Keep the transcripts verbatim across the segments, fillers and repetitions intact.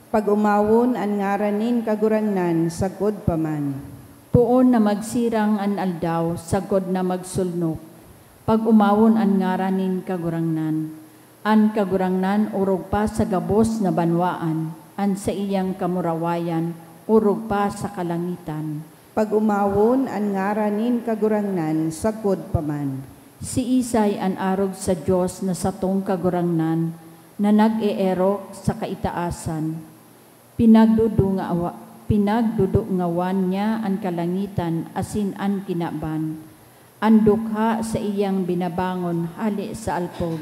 Pag-omawon an ngaran nin Kagurangnan sagkod pa man. Poon na magsirang an aldaw sagkod na magsulnop. Pag-omawon an ngaran nin Kagurangnan. An Kagurangnan orog pa sa gabos na banwaan, an saiyang kamurawayan orog pa sa kalangitan. Pag-omawon an ngaran nin Kagurangnan sagkod pa man. Siisay an arog sa Dios na satong Kagurangnan, na nag-eerok sa kaitaasan? Pinagdudungawa-, pinagdudungawan niya an kalangitan asin an kinaban. An dukha saiyang binabangon hale sa alpog,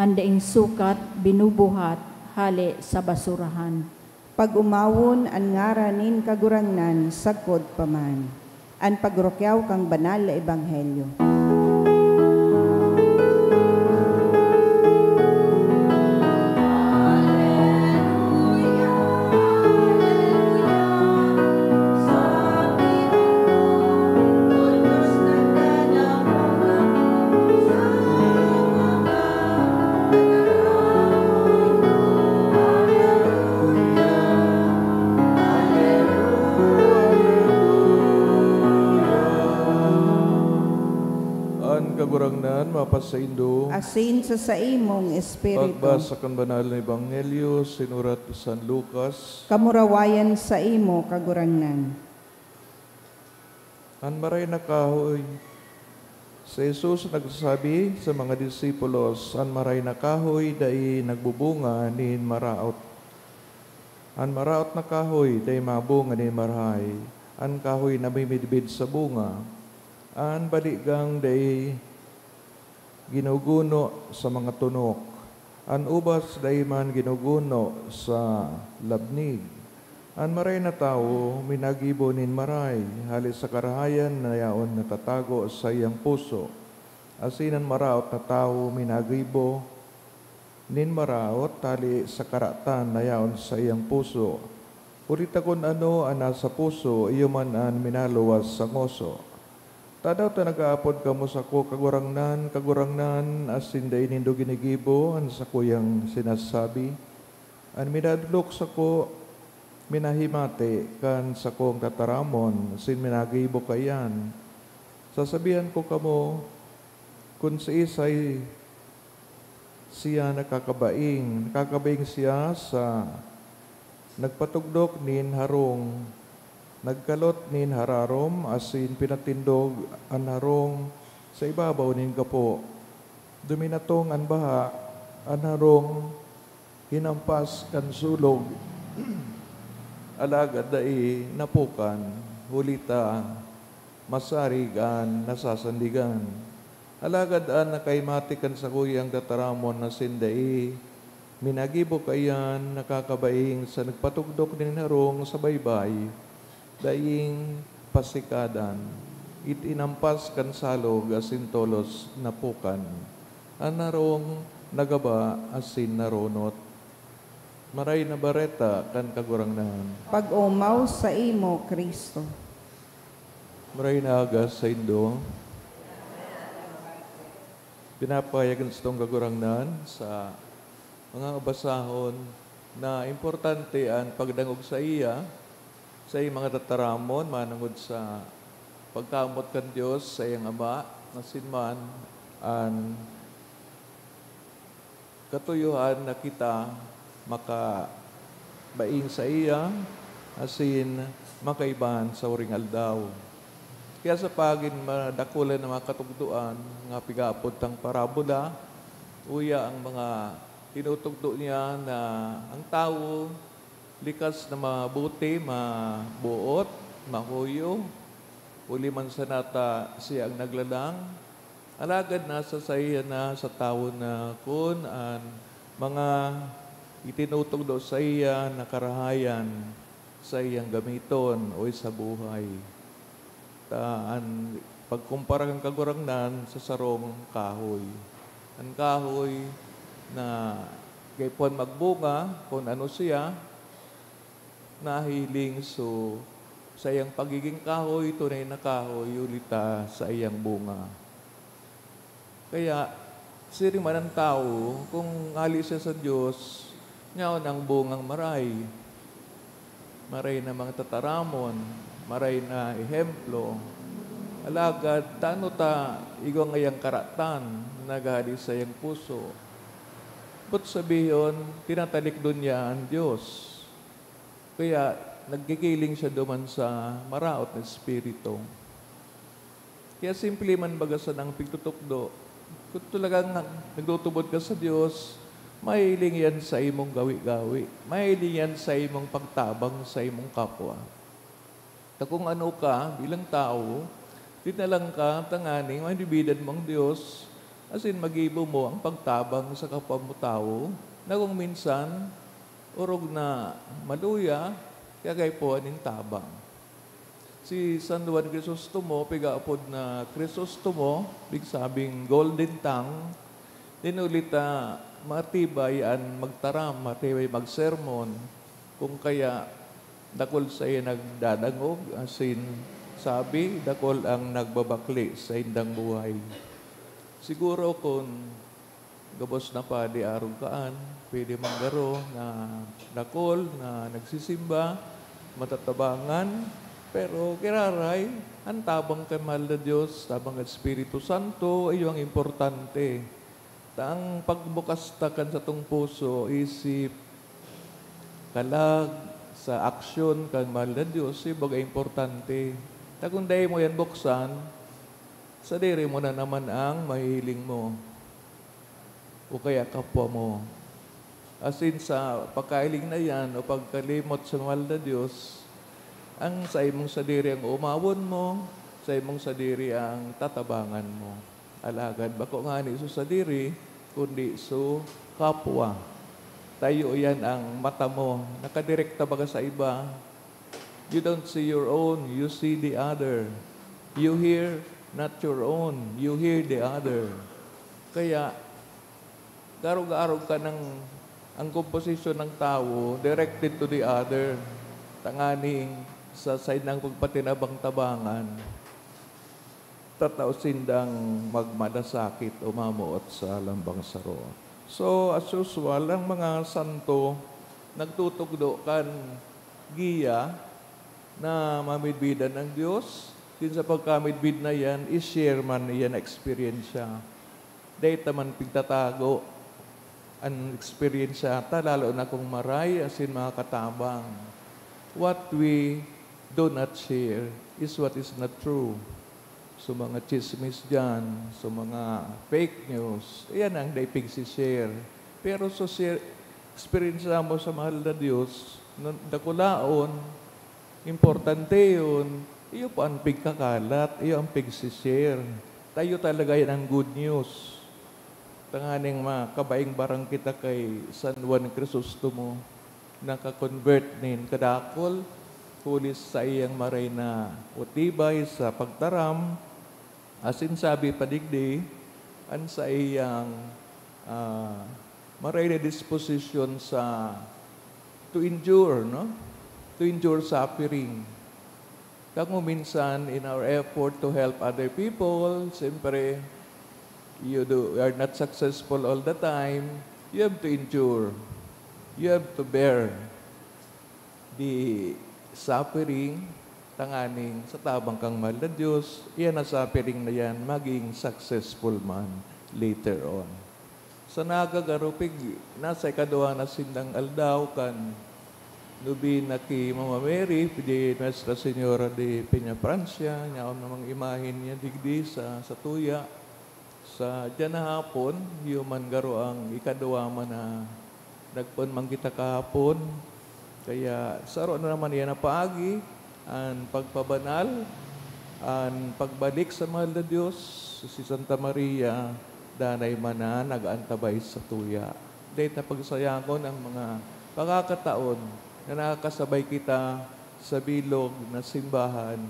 an daing sukat binubuhat hale sa basurahan. Pag-omawon an ngaran nin Kagurangnan sagkod pa man. An pagrukyaw kan banal na ebanghelyo. An Kagurangnan mapasaindo. Asin sa saimong espiritu. Pagbasa kan Banal na Ebanghelyo sinurat ni San Lucas. Kamurawayan saimo, Kagurangnan. An maray na kahoy. Si Jesus nagsabi sa mga disipulos, "An maray na kahoy dai nagbubunga nin maraot. An maraot na kahoy dai mabunga nin marahay. An kahoy namimidbid sa bunga, an baligang dai ginuguno sa mga tunok. An ubas dai man ginuguno sa labnig. An maray na tawo minagibo nin maray hale sa karahayan na yaon natatago sa saiyang puso, asin an maraot na tawo minagibo nin maraot hale sa karatan na yaon sa saiyang puso. Huli ta kun ano an nasa puso, iyo man an minaluwas sa ngoso." Tadaw ta nag-aapod kamo sako, 'Kagurangnan, Kagurangnan,' asin dai nindo ginigibo an sakuyang sinasabi? An minadolok sako, minahimati kan sakong tataramon, asin minagibo kaiyan. Sasabihan ko kamo, kun siisay siya nakakabaing. Nakakabaing siya sa nagpatugdok nin harong, nagkalot nin hararom, asin pinatindog an harong sa ibabaw nin gapo. Duminatong an baha, an harong hinampas kan sulog, alagad dai napukan, huli ta masarig an nasasandigan. Alagad an nakahimati kan sakuyang tataramon asin dai minagibo kaiyan nakakabaing sa nagpatugdok nin harong sa baybay, daing pasikadan, itinampas kan salog asin tolos napukan. An harong nagaba asin narunot. Maray na Bareta kan Kagurangnan. Pag-omaw saimo, Cristo. Maray na aga saindo. Pinapayagan satong Kagurangnan sa mga basahon na importante an pagdangog saiya, saiyang mga tataramon manongod sa pagkamoot kan Dios, saiyang Ama, asin man an katuyohan na kita makabaing saiya asin makaibahan sa huring aldaw. Kaya sa pagin madakulan na mga katugdoan nga pigaapod tang parabola, uya ang mga tinutugdo niya na ang tawo likas na mabuti, maboot, mahuyo, huli man sana ta siya ang naglalang, alagad nasa saiya na sa tawo na kun an mga itinutugdo saiya na karahayan saiyang gamiton o isabuhay. Ta an pagkumpara kan Kagurangnan sa sarong kahoy. An kahoy na gaipuhan magbunga, kun ano siya, nahiling. So, saiyang pagiging kahoy, tunay na kahoy, huli ta saiyang bunga. Kaya, siring man an tawo, kun hale siya sa Dios, yaon ang bungang maray. maray na mga tataramon, maray na ehemplo. Alagad tano ta igwa ngayang karatan na naghahali sa iyang puso? But sabihon, tinatalikdo niya an Dios. Kaya nagkikiling siya duman sa maraot na espiritu. Kaya simple man baga sana ang pigtutukdo. Kung talagang nag-, nagtutubod ka sa Dios, mahiling yan sa imong gawi-gawi. Mahiling yan sa imong pagtabang sa imong kapwa. Ta kung ano ka bilang tawo, dinalan ka tanganing mabibidan mo ang Dios, asin magibo mo ang pagtabang sa kapwa mo tawo, na kung minsan, orog na maluya, kaya kaipuhan nin tabang. Si San Juan Crisostomo, pigaapod na Crisostomo, bigsabing golden tongue, dinuli ta matibay an magtaram, matibay magsermon. Kung kaya, dakul sa iya nagdadangog, asin sabi, dakul ang nagbabakle sa indang buhay. Siguro kun gabos na padi arog kaan, pwede man garo na dakul na nagsisimba, matatabangan, pero giraray, an tabang kan mahal na Dios, tabang kan Espiritu Santo, iyo ang importante. Ta ang pagbukas ta kan satong puso, isip, kalag, sa aksyon kan mahal na Dios, iyo baga importante. Ta kung dai mo yan buksan, sadiri mo na naman ang mahihiling mo o kaya kapwa mo. Asin sa pagkahiling na yan o pagkalimot sa mahal na Dios, ang sa imong sadiri ang umawon mo, sa imong sadiri ang tatabangan mo. Alagad bako ngani so sadiri, kundi so kapwa. Tayo yan ang mata mo, nakadirekta baga sa iba. You don't see your own, you see the other. You hear not your own, you hear the other. Kaya, garog-arog ka ng, ang komposisyon ng tawo directed to the other, tanganing sa saindang pagpatinabang-tabangan, tatao sindang magmadasakit o mamoot sa lambang saro. So, as usual, ang mga santo nagtutugdo kan giya na mamidbidan ang Dios. Din sa pagkamidbid na yan, i-share man iyan na eksperyensya. Dai ta man pigtatago an eksperyensya ta, lalo na kung maray asin makakatabang. What we do not share is what is not true. So, mga chismis diyan, so, mga fake news, iyan ang dai pigsi-share. Pero so, share, eksperyensya mo sa mahal na Dios, na dakulaon, importante yun, iyo pa ang pigkakalat, iyo ang pigsi-share. Tayo talaga yan ang good news. Tanganing makabaing barang kita kay San Juan Crisostomo, naka-convert nin kadakul, huli sa iyang maray na utibay sa pagtaram, asin sabi pa digdi, an saiyang, ah, maray na disposisyon sa to endure, no? To endure suffering. Kamo minsan, in our effort to help other people, siyempre, you do, you are not successful all the time. You have to endure. You have to bear the suffering, tanganing sa tabang kang mahal na Dios, iyan na suffering na yan, maging successful man later on. Sa nagagarupig, nasa ikaduwa na sindang aldaw kan nobena ki Mama Mary, di Nuestra Señora de Peñafrancia, yaon namang imahen niya digdi sa, sa tuya. Sa diyan na hapon, iyo man garo ang ikaduwa man na nagpoon man kita kahapon. Kaya saro na naman iyan na paagi, an pagpabanal, an pagbalik sa mahal na Dios, si Santa Maria, danay man na nag-aantabay sa tuya. Dai ta pagsayagon ang mga pagkakataon na nakakasabay kita sa bilog na simbahan,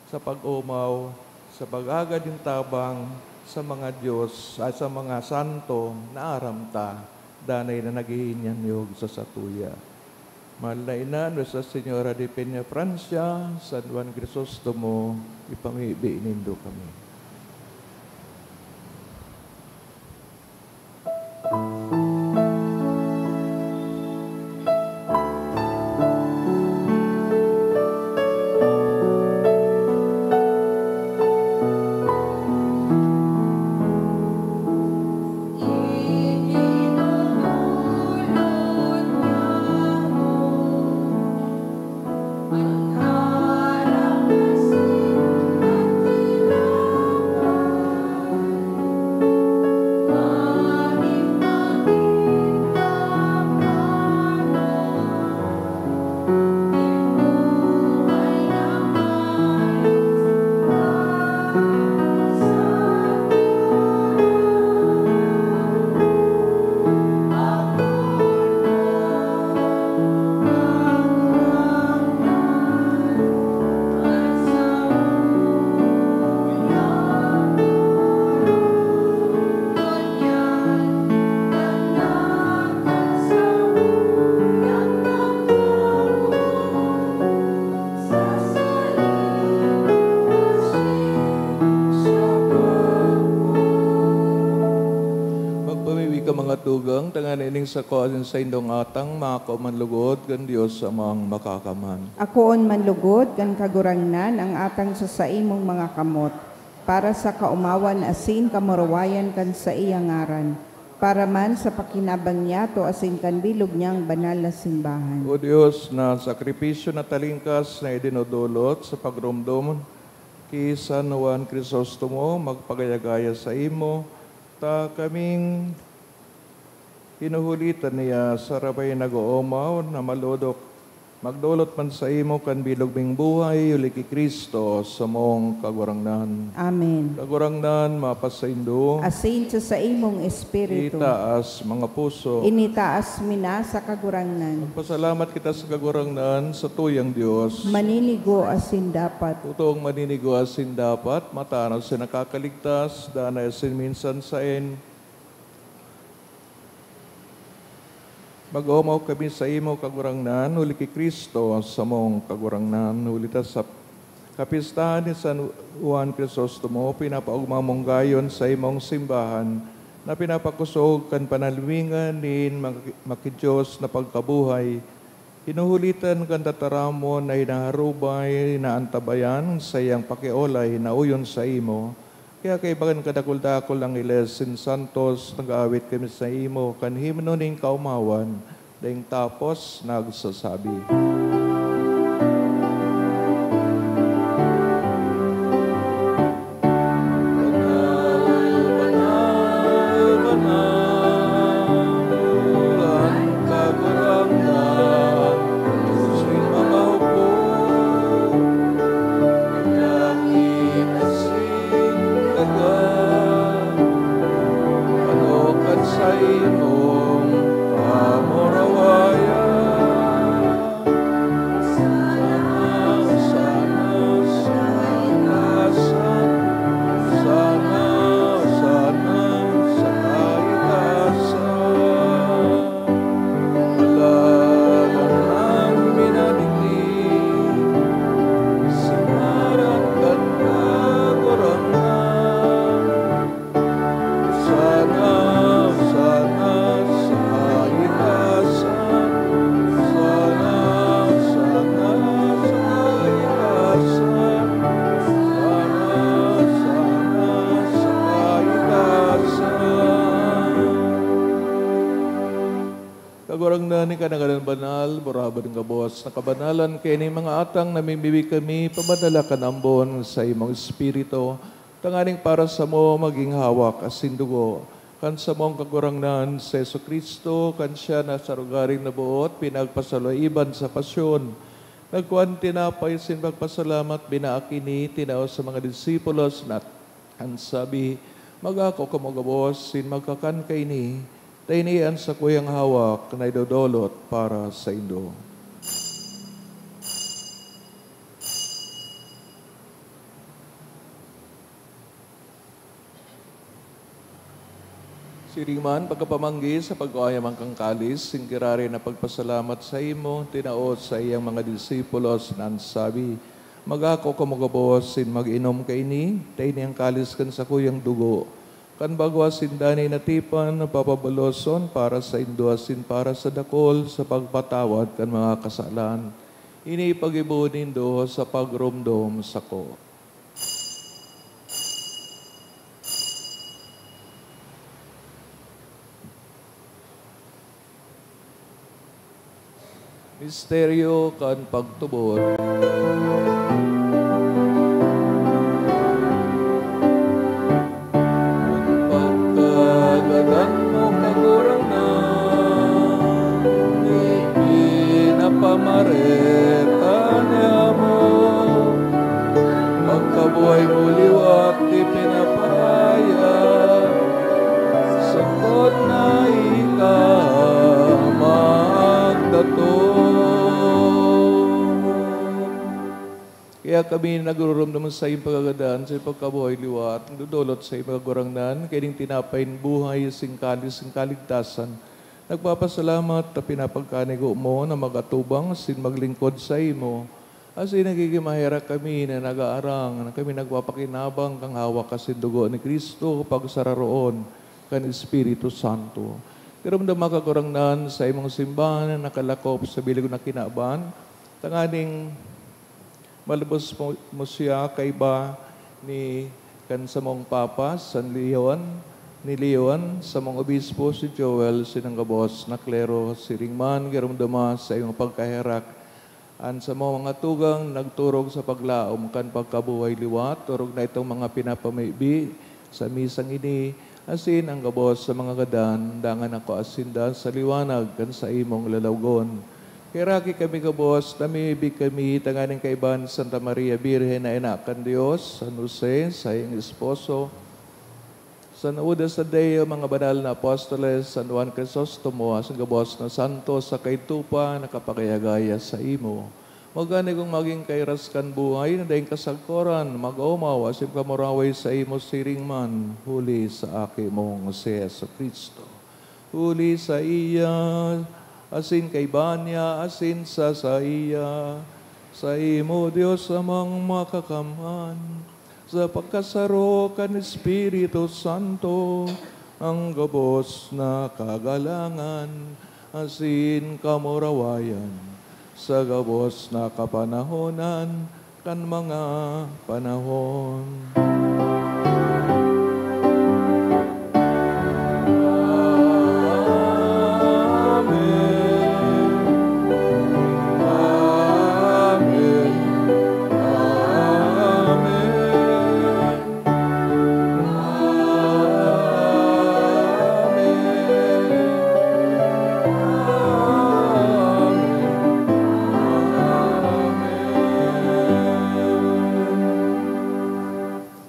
sa pag-omaw, sa pag-agad nin tabang sa mga Dios at sa mga santo na aram ta, danay na naghihinyanyog sa satuya. Mahal na Ina, Nuestra Señora de Peñafrancia, San Juan Crisostomo, ipamibi nindo kami. Ining sako asin saindong atang, mako man lugod kan Dios Amang Makakamhan. Akoon man lugod kan Kagurangnan ang atang sa saimong mga kamot, para sa kaomawan asin kamurawayan kan saiyang ngaran, para man sa pakinabang niyato asin kan bilog niyang banal na simbahan. O Dios, na sakripisyo na talingkas na idinodolot sa pagromdom ki San Juan Crisostomo, magpagaya-gaya saimo, ta kaming hinuhulitan niya sa rabay nag-oomaw na malodok, magdolot man saimo kan bilog ming buhay, huli ki Cristo, samong Kagurangnan. Amen. Kagurangnan, mapasaindo. Asin sa saimong espiritu. Itaas mga puso. Initaas mi na sa Kagurangnan. Pasalamat kita sa Kagurangnan, sa tuyang Dios. Maninigo asin dapat. Totoong maninigo asin dapat, matanaw sa nakakaligtas, danay asin minsan saen. Mag-omaw kami saimo, Kagurangnan, huli ki Cristo, samong Kagurangnan, huli ta sa kapistahan ni San Juan Crisostomo, pinapaogma mong gayon sa imong simbahan na pinapakosog kan panalwingan nin maki-, maki-Dios na pagkabuhay, hinuhulitan kan tataramon na hinaharubay na antabayan saiyang pakiolay na uyon saimo. Kaya kaiba kan kadakul-dakul na angheles nin santos, nag-aawit kami saimo kan himno nin kaomawan, daing tapos nagsasabi, "Banal, banal, banal, an Kagurangnan, Dios nin mga hukbo, an langit asin daga, ano kan saimong kamurawayan." Sana, sana, sa kaitaasan. Sana, sana, sa kaitaasan. Alagad an minadigdi, sa ngaran kan Kagurangnan. Sana, sana, sa kaitaasan. Sana, sana, sa kaitaasan. Sana, sana, sa kaitaasan. Kagurangnan, ika na ngaran banal, burahaban gabos na kabanalan kaini mga atang namimibi kami, pamadala kan ambon sa imong Espiritu, tanganing para samo magin hawak asin dugo kan samong Kagurangnan, si Jesu-Cristo. Kan siya na sa rogaring naboot, pinagpasalaiban sa pasyon, nagkuan tinapay asin pagpasalamat, binaak ini, tinao sa mga disipulos na an sabi, "Mag-ako kamo gabos asin magkakan kaini, ta ini an sakuyang hawak na idodolot para saindo." Siring man, pagkapamanggi sa pagkaoyaman kan kalis, asin giraray na pagpasalamat saimo, tinao sa iyang mga disipulos na an sabi, "Mag-ako kamo gabos asin mag-inom kaini, ta ini an kalis kan sakuyang dugo, kan bagwa asin danay na tipan na papabaloson para saindo asin para sa dakul sa pagpatawad kan mga kasalan. Ini ipaggibo nindo sa pagromdom sako." Misteryo kan pagtubod. An pagkagadan mo, Kagurangnan, ipinapamareta niamo. Pagkabuhay mo liwat ipinaparaya, sapat na ika magdatong. Kaya kami nagururumdom sa iyong pagkagadan, sa iyong pagkabuhay liwat, nagdodolot sa iyong Kagurangnan, kaining tinapay nin buhay, asin kalis nin kaligtasan. Nagpapasalamat ta pinapagkanigo mo na mag-atubang asin maglingkod saimo. Asin nagigin maherak kami na nag-aarang na kami nagpapakinabang kan hawak asin dugo ni Cristo, pagsararoon kan Espiritu Santo. Iromdoma, Kagurangnan, sa imong simbahan na nakalakop sa bilog na kinaban, tanganing malubos mo, mo siya kaiba ni kan samong Papa, San Leon, ni Leon, samong Obispo, si Joel, sinang gabos na klero, siring man, giromdoma sa imong pagkaherak an samong mga tugang nagturog sa paglaom kan pagkabuhay liwat, orog na itong mga pinapamibi sa misang ini, asin an gabos sa mga gadan, dangan ako asinda sa liwanag kan saimong lalawgon. Heraki kami gabos, namimibi kami tanganing kaiba ni Santa Maria Birhen na ina kan Dios, San Jose, saiyang esposo, San Judas Tadeo, mga banal na apostoles, San Juan Crisostomo, asin gabos na santo sa kaidto pa nakapagaya-gaya saimo. Magani kung magin kairas kan buhay na daing kasagkoran, mag-omaw asin kamuraway saimo siring man, huli sa Aki mong si Jesu-Cristo. Huli saiya, asin kaiba niya, asin sa saiya, saimo, Dios Amang Makakamhan, sa pagkasaro kan Espiritu Santo, ang gabos na kagalangan asin kamurawayan sa gabos na kapanahonan kan mga panahon. Amen. Amen. Amen. Amen. Amen.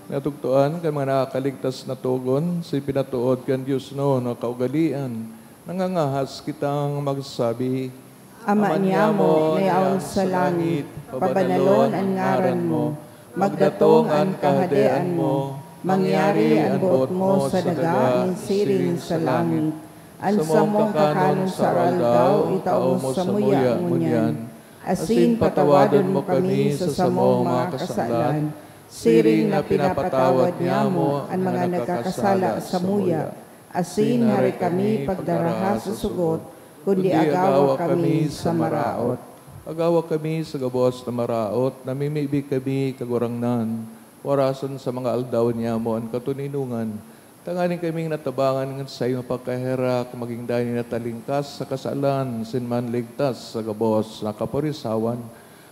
Natugtoan kan mga nakakaligtas na togon, si pinatood kan Dios no na kaugalian. Nangangahas kitang magsabi, Ama niamo na yaon sa langit, pabanalon an ngaran mo. Magdatong an kahadean mo. Mangyari an boot mo sa daga nin siring sa langit. An samong kakanon sa aroaldaw, itao mo samuya ngunyan. Asin patawadon mo kami sa samong mga kasalan, siring na pinapatawad niamo an mga nagkakasala samuya. Asin hare kami pagdaraha sa sugot, kundi agawa kami sa maraot. Agawa kami sa gabos na maraot, namimibi kami, Kagurangnan, warason sa mga aldaw niamo an katoninongan, tanganing kaming natabangan kan saimong pagkaherak, magin danay na talingkas sa kasalan, asin manligtas sa gabos na kaporisawan,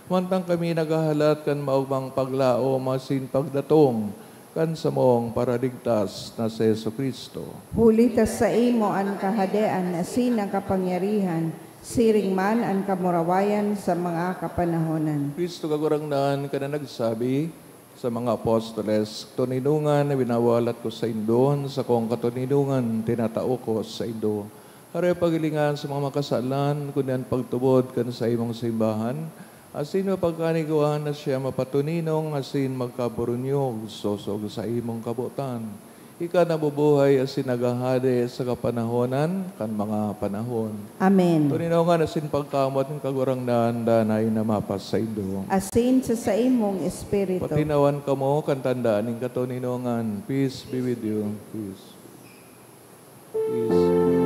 mantang kami naghahalat kan maogmang paglaom asin pagdatong kan samong Paraligtas na si Jesu-Cristo. Huli ta saimo an kahadean asin an kapangyarihan, siring man an kamurawayan sa mga kapanahonan. Cristo Kagurangnan, ka na nagsabi sa mga apostoles, "Katoninongan na winawalat ko saindo, an sakong katoninongan tinatao ko saindo." Hare paghilingan sa mga makasalan, kundi an pagtubod kan saimong simbahan, asin mapagkanigwaan na siya mapatoninong asin magkaburunyog sosog sa imong kabotan. Ika nabubuhay asin naghahade sa kapanahonan kan mga panahon. Amen. Toninongan asin pagkamoot nin Kagurangnan danay na mapasaindo. Asin sa saimong espiritu. Patinawan kamo kan tanda nin katoninongan. Peace be with you. Peace. Peace.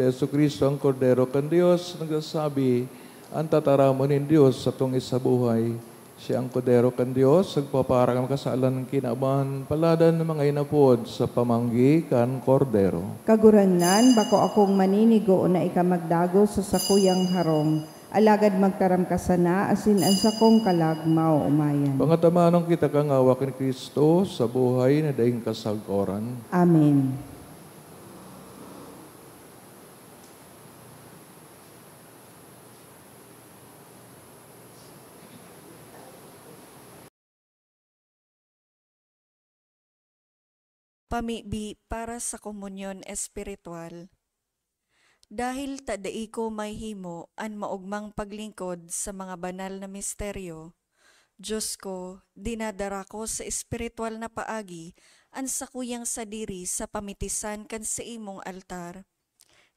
Jesu-Cristo, ang Kordero kan Dios, nagsasabi, "An tataramon nin Dios satong isabuhay." Siya an Kordero kan Dios, nagpapaarang kan kasalan kan kinaban, paladan na mga inapod sa pamanggi kan Kordero. Kagurangnan, bako akong maninigo na ika magdagos sa sakuyang harong, alagad magtaram ka sana, asin an sakong kalag maoomayan. Pangatamanon kita kan hawak ni Cristo sa buhay na daing kasagkoran. Amen. Pamibi para sa komunyon espiritual. Dahil ta dai ko mahimo an maogmang paglingkod sa mga banal na misteryo, Diyos ko, dinadara ko sa espiritual na paagi an sakuyang sadiri sa pamitisan kan saimong altar.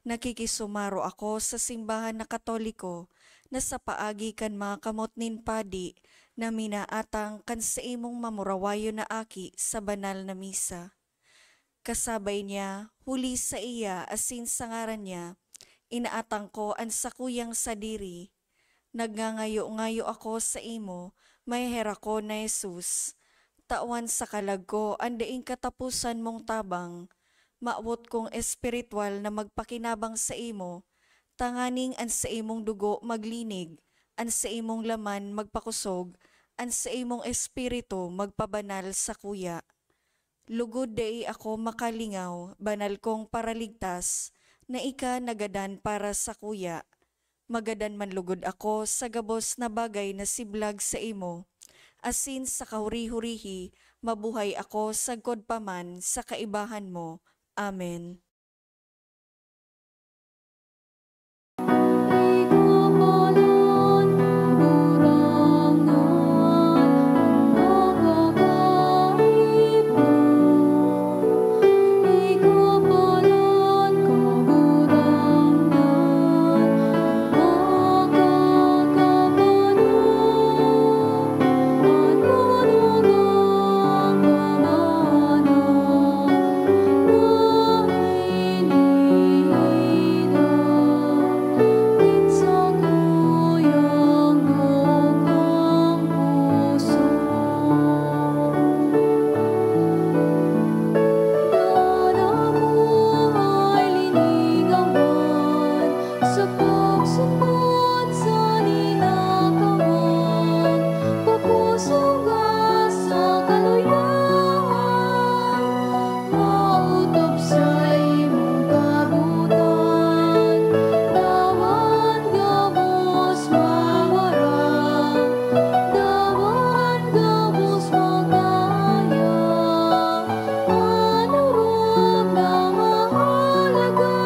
Nakikisumaro ako sa simbahan na Katoliko na sa paagi kan mga kamot nin padi na minaatang kan saimong mamurawayon na aki sa banal na misa. Kasabay niya, huli saiya asin sa ngaran niya, inaatang ko an sakuyang sadiri. Nagngangayo-ngayo ako saimo, maheherakon na Jesus. Tawan sa kalag ko an daing kataposan mong tabang. Mawot kong espiritual na magpakinabang saimo, tanganing an saimong dugo maglinig, an saimong laman magpakosog, an saimong espiritu magpabanal sakuya. Lugod dai ako makalingaw, banal kong Paraligtas, na ika nagadan para sakuya. Magadan man lugod ako sa gabos na bagay na siblag saimo, asin sa kahuri-hurihi mabuhay ako sagkod pa man sa kaibahan mo. Amen. Sa pagsunod sa linakawan, papuso ka sa kaluyahan, maotob sa imong kabutan, dawan gabos mawarang, dawan gabos magaya. An orog na mahalaga,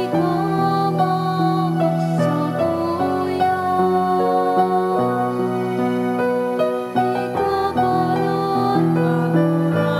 ikaw mapagsakuya. Ikaw pa rin ang urang na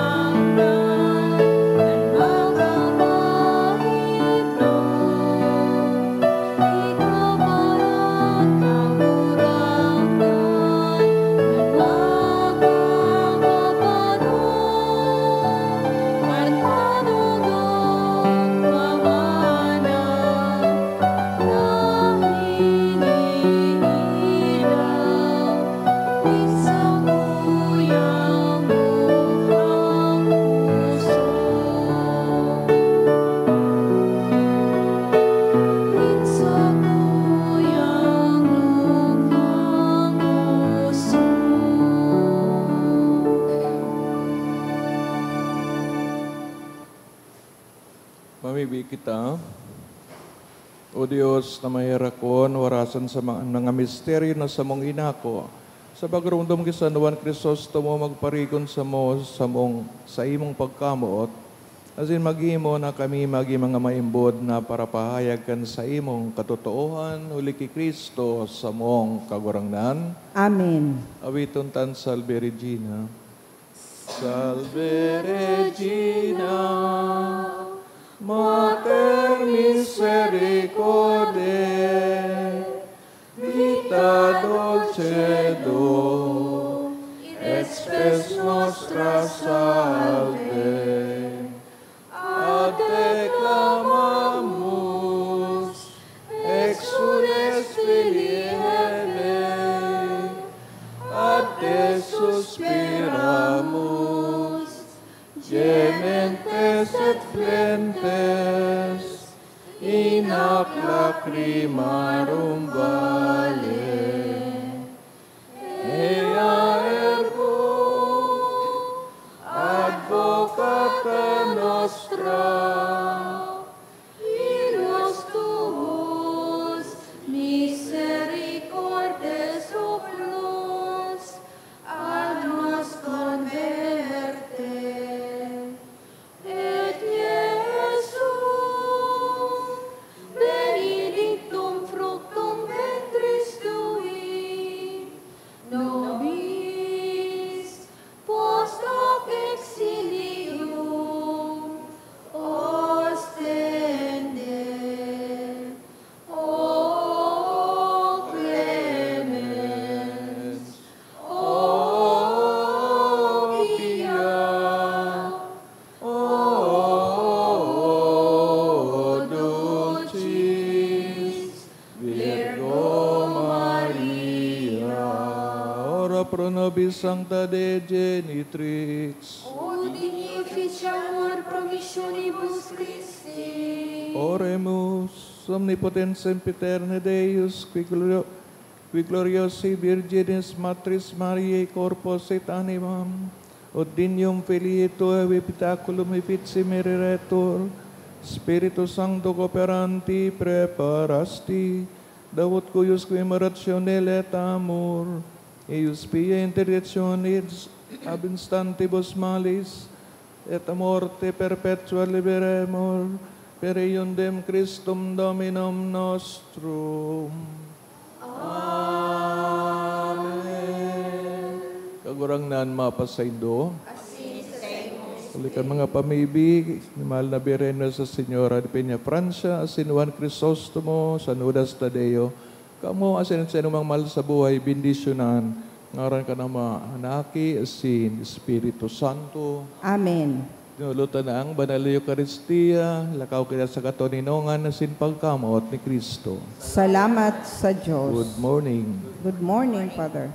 nagmamahal. Mamibi kita. O Dios na maherakon, warasan sa mga, mga misteryo na samong inako, sa pagromdom ki San Juan Crisostomo, magparigon samo samong, sa imong pagkamoot, asin maghimo na kami magin mga maimbod na parapahayag kan saimong katotoohan, huli ki Cristo samong Kagurangnan. Amen. Awiton tan Salve Regina. Salve Regina, Mater Misericordiae, Vita Dulcedo, et Spes Nostra Salve. At deklamamos lacrimarum valle. Ea ergo, advocata nostra, Illos tuos, misericordes oculos, a nos converte. Et Iesus, benedictum fructum ventris tui, nobis post hoc exilium ostende. O clemens, o pia, O dulcis Virgo Maria, ora pro nobis Sancta Dei Genitrix. Ut in officiamur promissionibus Christi. Oremus. Omnipotens sempiterne Deus, qui gloriosi Virginis Matris Mariae corpus et animam, ut dignum filii tuae habitaculum effici mereretur, Spiritus Sancto cooperanti, praeparasti, da ut cuius qui in rationem et amor eius pia interdictionis ab instantibus malis, et a morte perpetua liberemur, per eundem Christum Dominum nostrum. Amen. Kagurangnan mapasaindo. Huli kan mga pamibi, ni Mahal na Birhen Nuestra Señora de Peñafrancia, asin Juan Crisostomo, San Judas Tadeo, kamo asin an sinomang mahal sa buhay, bendisyonan. Ngaran kan Ama, an Aki, asin Espiritu Santo. Amen. Dinulotan na ang Banal na Eukaristia, lakaw kita sa katoninongan asin pagkamoot ni Cristo. Salamat sa Diyos. Good morning. Good morning, Father.